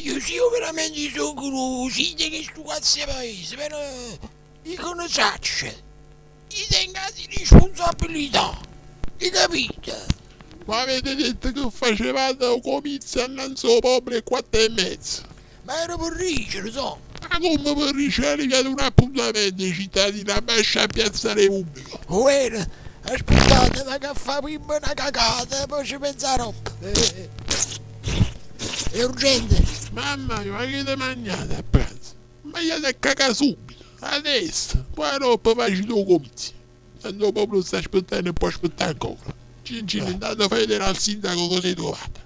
Guagliò, si io veramente songo nu sindaco 'e stu cazzo 'e paese, però io che ne saccio? Io tengo ati responsabilità, 'e capito? Ma avete detto che facevate 'o comizio annanz' 'o popolo 'e quatto e mezza. Ma era per dicere, so. Ma comme per dicere arrivato un appuntamento 'e cittadini abbascio a Piazza Repubblica. 'O vero? Aspettate, vaco a fa primma na cacata, poi ce penso aropp. È urgente? Mamma mia, ma che te magnate a pranzo? Ma jate a cacà subito, adesso, poi aropp facite 'o comizio. Tanto 'o popolo sta aspettanno e po' aspettà ancora. Cincin, intanto fai vedere al sindaco cosa hai trovato.